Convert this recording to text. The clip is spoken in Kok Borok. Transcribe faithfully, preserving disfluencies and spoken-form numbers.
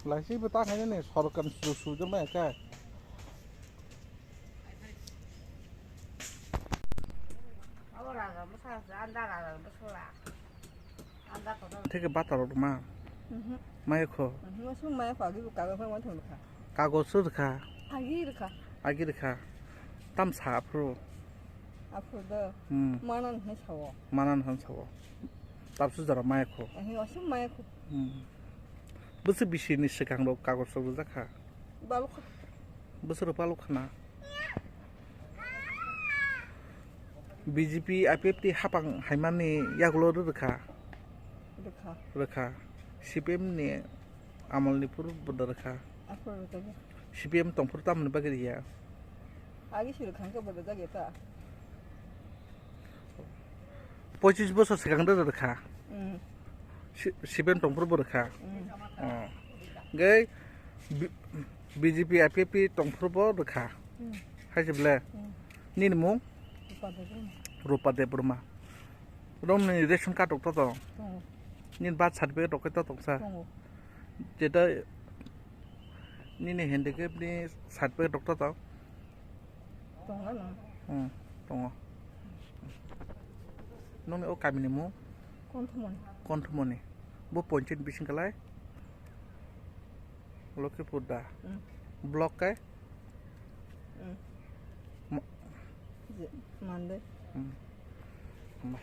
Laisi bo ta khaina ni sorkar su su jong bai kha. Theke bata rok ma. Mhm. Maya kho. Mhm, aswk maya kho, agi bo kago phai ma thang kha. Kago su rwkha. Agi rwkha. Agi rwkha. Tam sa aphuru. Aphuru do. Hmm. Manan hai sao. Manan han sao. Tapsu jora maya kho. Ahi aswk maya kho. Hmm. Bwswk bisi ni swkang rok kago sok rwjak kha. Balok kha. Bwswk rok balok khana. B J P I P F T hapang haimani yagulo rwkha. Rwkha. Rwkha. C P M ni amol ni phuru boda rwkha. Aphuru rwkha. C P M tongphuru tamoni bagwi rwya. Agi siro khangkhe boda jageta. Pochis bosor swkang rwkha. Mm. C P M tongphuru bo rwkha. Mm. Oh. Gai B J P I P F T tongphuru bo rwkha. Mm. Hai se ble. Mm. Nini mung? Rupa Debbarma. Rupa Debbarma. Romni ration card rok to to. Tongo. Nini birth certificate rok to tongsa. Tongo. Jeta nini handicap ni certificate rok to to. Tongo no. Hmm, tongo. Nini o kami ni mung? Konthomoni. Konthomoni. Bo ponchayat bising kalai? Lokhipur da. Hmm. Block kai? Hmm. Mo- Je, Mande. Hmm. Hambai.